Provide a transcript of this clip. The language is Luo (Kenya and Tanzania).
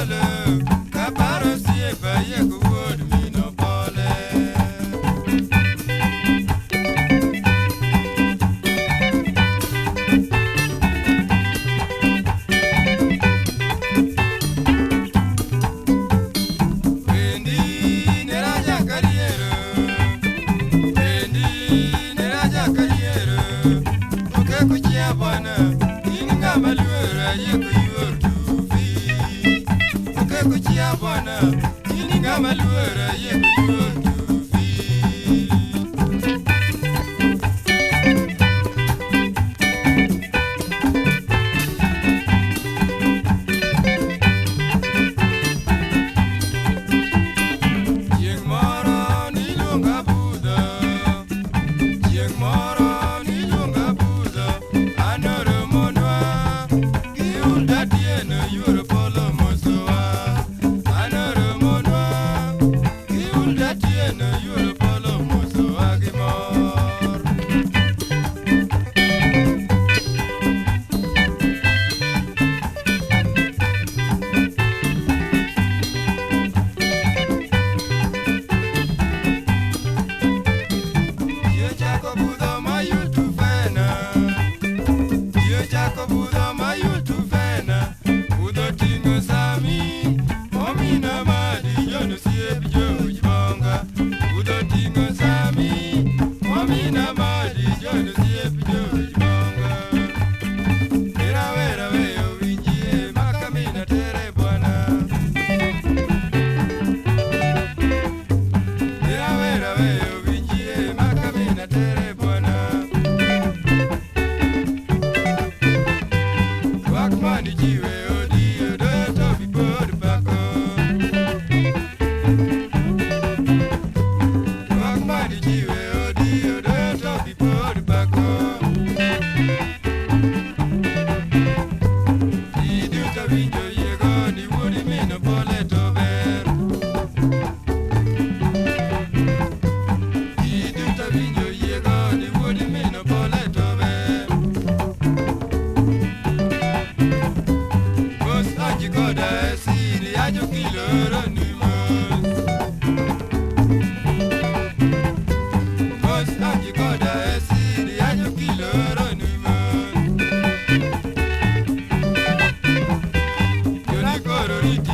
Jolo kaparo siepa ye kuwuod mino pole. Wendi nera jakariero, wendi nera jakariero, oke kuchia bwana, in ng'ama luor aye kuyuor tufi. Oke kuchia bwana, in ng'ama luor aye kuyuor tufi. Chieng' moro niluonga budho, chieng' moro niluonga budho, an oromonwa gi Hulda Tieno yuoro polo mosowa. An oromonwa gi Hulda Tieno yuoro polo mosowa gi mor. Ji ochako budho mayul tufena, ji ochako budho mayul tufena, budho ting'o sami, omina madi John osiep jouj bonga. Budho ting'o sami, omina madi John osiep jouj bonga. Irawera weyo winjie maka mina tere bwana. Irawera weyo winjie maka mina tere bwana. Twak mani jiwe odi odoyo to bipod pako. Twak mani jiwe odi odoyo to bipod pako. Ji duto winjo yiego ni wuod min Opole to ber. Ji duto winjo yiego ni wuod min Opole to ber. Mos aji koda e siri ajo kiloro ni mos. Mos aji koda e siri ajo kiloro ni mos. Joni koro riti.